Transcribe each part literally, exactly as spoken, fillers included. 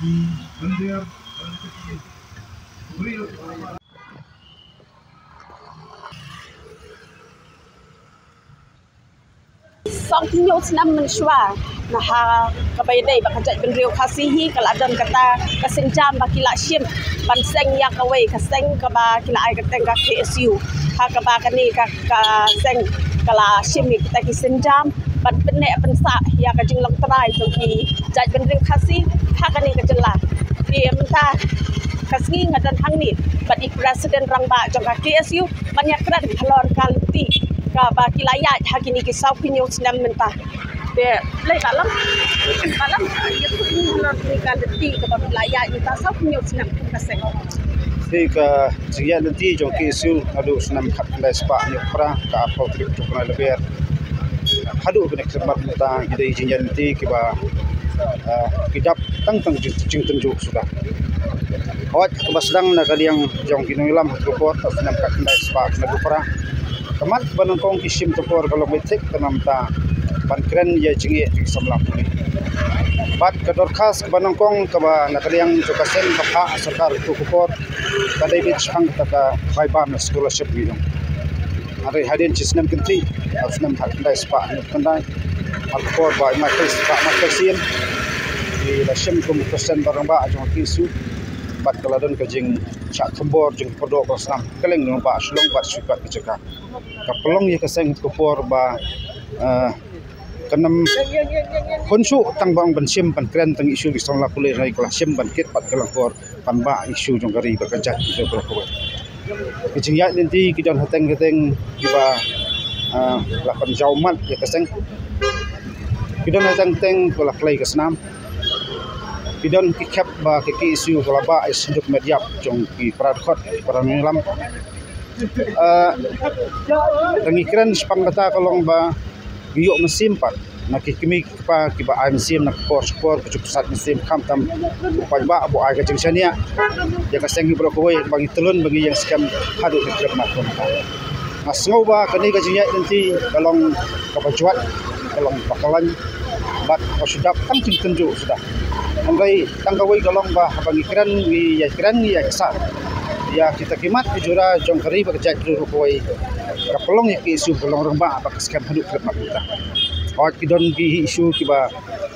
Sawphew hynñiew snem mynshuwa, na ha kaba ïadei bad ka jaitbynriew Khasi hi, ka la don kata ka sienjam ba ki la shim ban seng ïa kawei ka seng kaba ki la ai kyrteng ka K S U. Ha kaba kane ka, ka seng ka la shim ïa kita ki sienjam ban pynneh pynsah ïa ka jinglong trai jong ki jaitbynriew Khasi ha kane ka jylla. Te mynta ka sngi nga don hangne bad i president rangbah jong ka K S U ban ïakren halor ka lynti kaba ki la ïaid ha kine ki sawphew hynñiew snem mynta. Te, Blei Bah Long, Bah Long, ïathuh ïa ngi halor kane ka lynti kaba ki la ïaid mynta sawphew hynñiew snem ka seng. Te ka jingïaid lynti jong K S U naduh snem khatkhyndai spah hynñiewphew phra, ka arphew tarik jong u bnai Lber, haduh kane ka mynta, ki dei jingïaid lynti kiba, ah, ki dap tang tang jing, jingtynjuh suda. Hooid, kaba sdang na ka liang jong ki nongïalam ha ka por, ka snem khatkhyndai spah hynñiewphew phra, ka mat ba nyngkong ki shim ha ka por ka long beit thik, ka namta ban kren ïa jingeh jong ki samla pule. Bad ka dorkhas kaba nyngkong kaba na ka liang jong ka seng ka phah ha sorkar ha ka por, ka dei beit shaphang kata ka five hundred scholarship ngi ong. Hynrei hadien shi snem kynthih, ha u snem khatkhyndai spah hynñiewphew khyndai, ha ka por ba i Michael, Bah Michael Siem, i la shim kum u president rangbah jong ka K S U, bad ka la don ka jingshah thombor jingpyrdoh ba snam kylleng rangbah Shillong bad shu kat ka jaka. Ka pynlong ïa ka seng ha ka por ba, eh, kan ym hun shuh tang ba ong ban shim ban kren tang issue ki samla pule, hynrei ka la shim ban kit bad ka lyngkor ban bah issue jong ka ri bad ka jaitbynriew baroh kawei. Ki jingïaid lynti ki don hateng hateng kiba, ah, la pynjaw mat ïa ka seng. Ki don hateng hateng kiba la khlei ka snam. Ki don ki khep ba ka K S U ka la bah ïa ka synduk met ïap jong ki para dkhot, ki para nongïalam. Ah, tang ngi kren shaphang kata ka long ba ngi ïoh mynsiem pat na ki kmie ki kpa kiba ai mynsiem na ka por sha ka por, ba ju pyrsad mynsiem, khamtam u paidbah ba u ai ka jingshaniah ïa ka seng ngi baroh kawei, ba ngi tyllun, ba ngi ïeng skhem haduh ka khyllipmat mynta. Nga sngew ba kane ka jingïaid lynti ka long kaba jwat, ka long ba khlaiñ, bad ka shu dap tang jingtynjuh suda. Hynrei tang kawei ka long ba haba ngi kren, ngi ïa kren, ngi ïa ksar ïa kita ki mat ki jura jong ka ri bad ka jaitbynriew baroh kawei, ka pynlong ïa ka K S U ka long rangbah bad ka skhem haduh ka khyllipmat mynta. Hooid, ki don ki issue kiba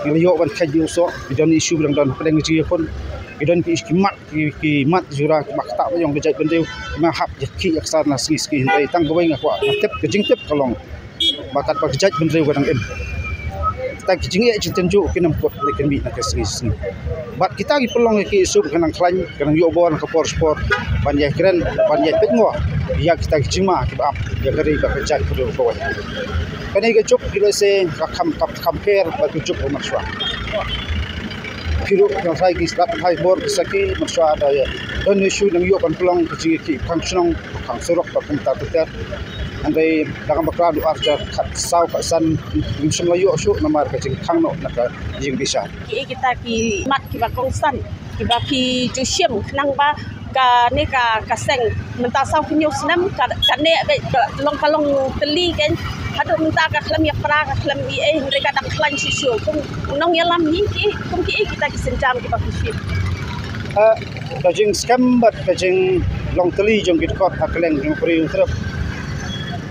ngi la ïoh ban kheit ïa u soh, ki don issue ba dang don hapdeng ka jingïakhun, ki don ki issue ki mat, ki, ki mat jura kiba ktah ba ïong ka jaitbynriew, kiba hap ïa ki ïa ksar na sngi sngi, hynrei tang kawei nga kwah, nga tip, ka jingtip ka long ba katba ka jaitbynriew ka dang im, kita ki jingeh jingtynjuh kin ym kut, ne kin mih na ka sngi sngi. Bad kita ki pynlong ïa ka K S U ka nang khlaiñ, ka nang ïoh bor na ka por sha por ban ïa kren, ban ïa peit ngor ïa kita ki jingma kiba ap ïa ka ri bad ka jaitbynriew kawei. Kane ka juk ki lehse ka kham, ka kham pher bad ka juk ba mynshuwa. Ki ruh ki nongshai ki slap, hai bor ki sakhi mynshuwa da ïa don issue nang ïoh ban pynlong ka jingïakhih khang shnong khang surok bad kumta ter ter. Hynrei da ka bakla du ar hajar khatsaw khatsan ngim shym la ïoh shuh namar ka jingkhang noh na ka jingbishar. Ki, kita ki mat kiba kongsan kiba phi ju shim khnang ba kane ka, ka seng mynta sawphew hynñiew snem ka, ka neh beit, ka long, ka long tylli kein. Haduh mynta ka khlem ïa pra, ka khlem ïa ei, hynrei ka dang khlaiñ shisha. Kum u nongïalam hi, ki, kum kiei kita ki sienjam kiba phi shim? Ah, ka jingskhem bad ka jinglong tylli jong ki dkhot ha kylleng jong ka Ri Hynñiewtrep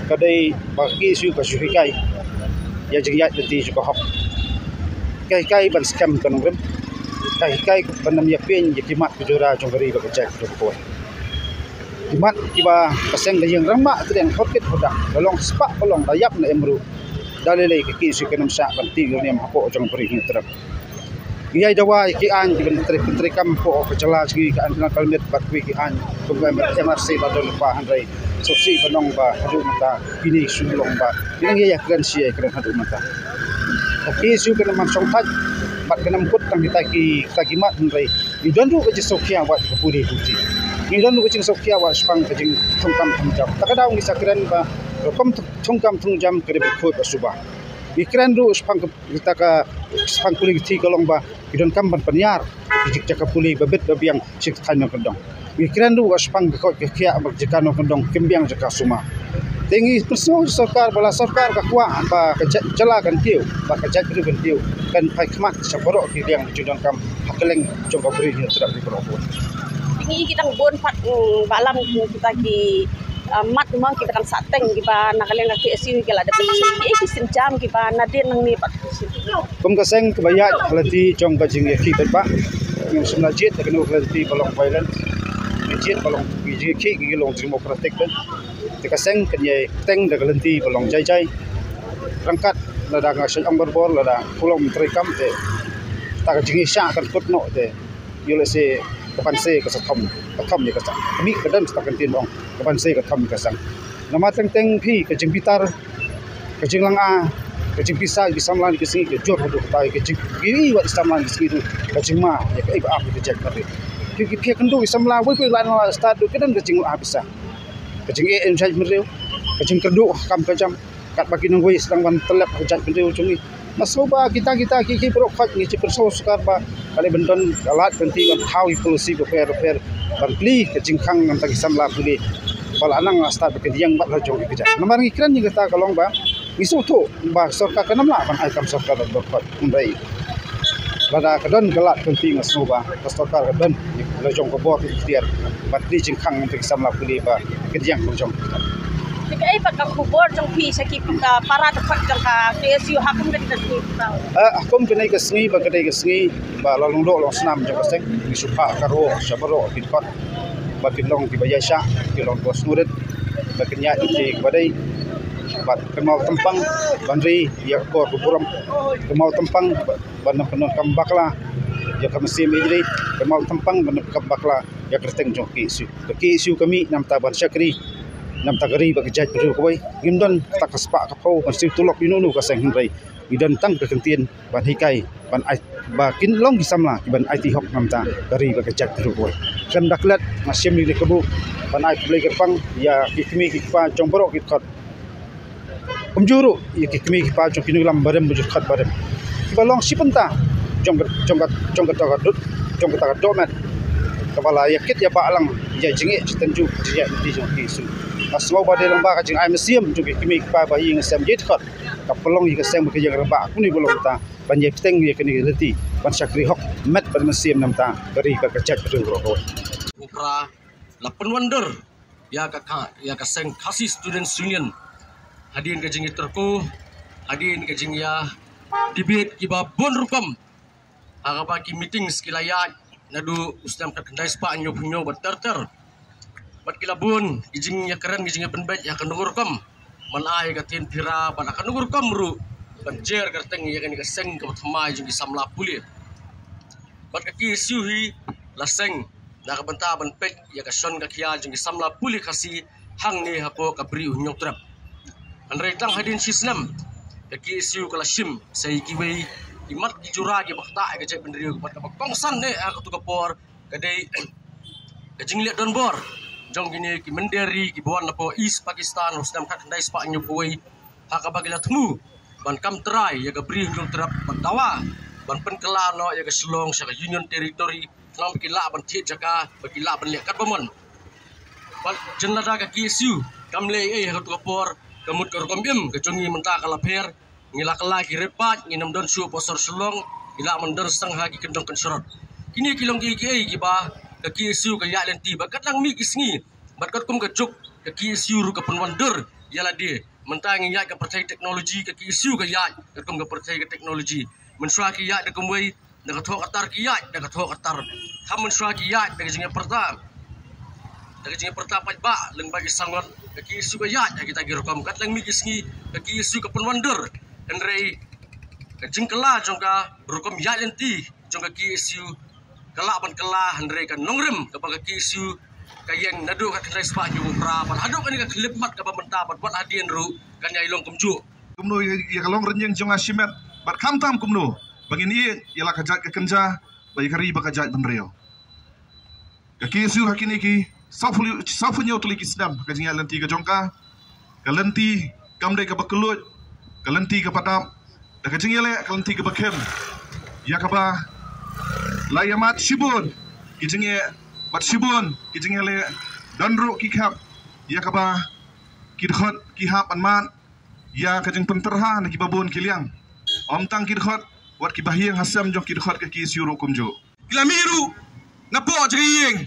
ka dei ba ka K S U ka shu hikai ïa jingïaid lynti jong ka hok. Ka hikai ban skhem ka nongrim, ka hikai ban ym ïa pynïap ïa ki mat ki jura jong ka ri bad ka jaitbynriew baroh kawei. Ki mat kiba ka seng ka ïeng rangbah, tdeng, hor kit hor dak, ka long spah ka long, da ïap ne em ruh, da lei lei ka K S U kan ym shah ban tih ïa u niam hapoh jong ka Ri Hynñiewtrep. Ngi ïai dawa ïa ki aiñ kiban trei, treikam hapoh ka jylla jong ngi, ka aiñ Penal Code bad kiwei ki aiñ kum ka M R C ba don lypa, hynrei sngewsih ban ong ba haduh mynta kine ki shu long ba ki nang ïa ïakren shi ïakren haduh mynta. Ka K S U kan ym shong thait bad kan ym kut tang kita ki, kita ki mat, hynrei ngi don ruh ka jingsngewkhia wat ka pule puthi. Ngi don ruh ka jingsngewkhia wat shaphang ka jingthungkam thungjam. Ta ka daw ngi sa kren ba rukom thungkam thungjam ka dei ban khuid ba suba. Ngi kren ruh shaphang ka, kita ka, shaphang pule puthi ka long ba ki donkam ban pynïar ki jaka pule ba bit ba biang sha ki thaiñ nongkyndong. Ngi kren ruh shaphang ka koit ka khiah bad ka jaka nongkyndong, kim biang jaka sumar. Te ngi pynsngew sorkar ba la sorkar ka kwah ba ka jait jylla kan kiew, ba ka jaitbynriew kan kiew, kan phai khmat sha baroh ki liang jingdonkam ha kylleng jong ka Bri Hynñiewtrep ri baroh. Ngi ki dang bun pat, mm, ba lam kita ki, ah, mat mo kiba dang sah teng kiba na ka liang ka K S U ki la dep ki, ki sienjam kiba na dien nangne pat. Kum ka seng kaba ïaid ha lynti jong ka jingïakhih paidbah, ngim shym la jied da kano ka lynti ba long violent. Ngi jied ba long, ngi jingïakhih ngi long democratic bad te ka seng kan ïai teng da ka lynti ba long jai jai. Ryngkat lada nga shait ong barabor, lada pulom treikam te ta ka jingïaishah kan kut noh te ïoh lehse ka ban se ka sa thom, ka thom ïa ka sang. Ka mih ka don sa ka ktien ba ong ka ban se ka thom ïa ka sang. Namar teng teng phi ka jingbitar, ka jinglanga, ka jingpisa ki samla ki sngi ka jur haduh katai ka jing ki wat ki samla ki sngi tu ka jingma ïa ka iba ap ka jait ka ri. Ki ki phi ka ndu ki samla wei wei lan la stad tu ka don ka jingla pisa. Ka jingeh em jait meriu, ka jingkyrduh kam ka jam. Katba ki nongwei sdang ban tyllep ka jait bynriew jong ngi. Nga sngew ba kita kita ki ki baroh khoit ngi chi pynsngew sorkar ba ka leh ban don ka lad ka lynti ban thaw ïa ki policy bapher bapher ban plie ka jingkhang na bynta ki samla pule ba la nang la stad ba ka diang bad la jong ki kjat. Namar ngi kren ïa kata ka long ba ngi sngewthuh ba sorkar kan ym lah ban ai kam sorkar baroh khoit. Hynrei lada ka don ka lad ka lynti nga sngew ba ka sorkar ka don la jong ka bor ka iktiar ban plie jingkhang na bynta ki samla pule ba ka diang ka jong. Te kaei pat ka khubor jong phi sha ki, ah, para dkhot jong ka K S U ha kum kane ka sngi? Ah, ha kum kane ka sngi ba kane ka sngi ba la long doh long snam jong ka seng ngi shu phah ka roi sha baroh ki dkhot ba kin long kiba ïaishah, kin long kiba sngewrit, ba kin ïaid lynti kaba dei bad kynmaw tympang ban ri ïa ka por ka burom, kynmaw tympang ba ban ym pyndonkam bakla ïa ka mynsiem ïeit ri, kynmaw tympang ban ym pyndonkam bakla ïa ka kyrteng jong ka K S U. Ka K S U ka mih namar ban shakri namar ka ri bad ka jaitbynriew kawei. Ngim don kata ka spah ka phew ban siew tulop ïa uno uno ka seng hynrei ngi don tang ka kyntien ban hikai ban ai ba kin long ki samla kiban aiti hok namar ka ri bad ka jaitbynriew kawei. Khlem da klet nga shim ïa ka buk ban ai khublei kyrpang ïa ki kmie ki kpa jong baroh ki dkhot. Kumjuh ruh ïa ki kmie ki kpa jong ki nongïalam barim bad jingkhot barim kiba long shi bynta jong ka, jong ka, jong kata ka dud, jong kata ka dohmed kaba la ïa kit ïa ba lang ïa jingeh jingtynjuh jingeh lynti jong ki K S U. Nga sngew ba dei long ba ka jingai mynsiem jong ki kmie ki kpa ba ïing sem ïeit khot ka pynlong ïa ka seng ba ka ïeng rangbah kumne ba long ta ban ïa bteng ïa kane ka lynti ban shakri hok met bad mynsiem namar ka ri bad ka jaitbynriew baroh kawei. Upra la pynwandur ïa ka, ka, ïa ka seng Khasi Students Union hadien ka jingïatyrko, hadien ka jingïa debate kiba bun rukom ha kaba ki meetings ki la ïaid naduh u snem khatkhyndai spah hynñiewphew hynñiew bad ter ter. Bad ki la bun ki jingïakren ki jingïapynbeit ïa ka nongrukom ban ai ka ktien phira bad ka nongrukom ruh ban jer kyrteng ïa kane ka seng kaba thymmai jong ki samla pule. Bad ka K S U hi la seng na ka bynta ban peit ïa ka shon ka khia jong ki samla pule Khasi hangne hapoh ka Bri u Hynñiewtrep. Hynrei tang hadien shi snem ka K S U ka la shim sa ïa kiwei ki mat ki jura kiba ktah ïa ka jaitbynriew bad kaba kongsan eh ha katu ka por ka dei ka jingleh donbor jong kine ki mynder ri kiba wan napoh East Pakistan ha u snem khatkhyndai spah hynñiewphew wei ha kaba ki la thmu ban kam trai ïa ka Bri u Hynñiewtrep bad dawa ban pynkylla noh ïa ka Shillong sha ka Union Territory khnang ba ki lah ban thied jaka ba ki lah ban leh katba mon. Bad jan lada ka K S U kam leh ei ei ha katu ka por ka mut ka rukom im ka jong ngi mynta ka la pher. Ngi la kylla ki rit paid, ngin ym don shuh hapoh sor Shillong, ngi lah ban don tang ha ki kyndong kynshrot. Kine ki long kiei kiei kiba ka K S U ka ïaid lynti bad katba mih ki sngi bad katkum ka juk ka K S U ruh ka pynwandur ïa lade. Mynta ngi ïaid ka pyrthei technology, ka K S U ka ïaid katkum ka pyrthei ka technology. Mynshuwa ki ïaid da kumwei, da ka thoh ka tar ki ïaid da ka thoh ka tar. Kham mynshuwa ki ïaid da ka jingïapyrta, da ka jingïapyrta paidbah lyngba ki sangon. Ka K S U ka ïaid ha kita ki rukom. Katba mih ki sngi ka K S U ka pynwandur. Hynrei ka jingkylla jong ka rukom ïaid lynti jong ka K S U ka lah ban kylla, hynrei ka nongrim kaba ka K S U ka ïeng naduh khatkhyndai spah hynñiewphew phra bad haduh kane ka khyllipmat kaba mynta bad wat hadien ruh kan ïai long kumjuh. Kumno ïa, ïa ka longrynïeng jong nga shimet bad khamtam kumno ba ngin ïeit ïa la ka jait ka kynja bad ïa ka ri bad ka jaitbynriew. Ka K S U ha kine ki sawphew, sawphew hynñiew tylli ki snem ka jingïaid lynti ka jong ka, ka lynti kam dei kaba kylluid, ka lynti kaba dap, da ka jingïaleh ka lynti kaba khim ïa kaba la ïamad shibun ki jingeh bad shibun ki jingïaleh, don ruh ki khep ïa kaba Ki dkhot ki hap ban mad ïa ka jingpynterha na kiba bun ki liang. Ym tang ki dkhot, wat kiba ïeng ha sem jong ki dkhot ka K S U ruh kumjuh. Ki la mih ruh napoh jingïeng.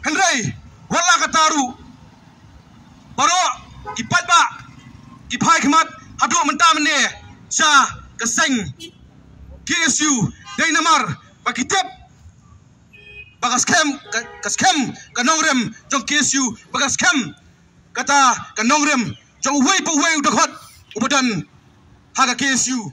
Hynrei wat la kata ruh, baroh ki paidbah ki phai khmat haduh mynta mynne sha ka seng K S U, dei namar ba ki tip ba ka skhem, ka, ka skhem ka nongrim jong K S U, ba ka skhem kata ka nongrim jong uwei pa uwei u dkhot uba don ha ka K S U.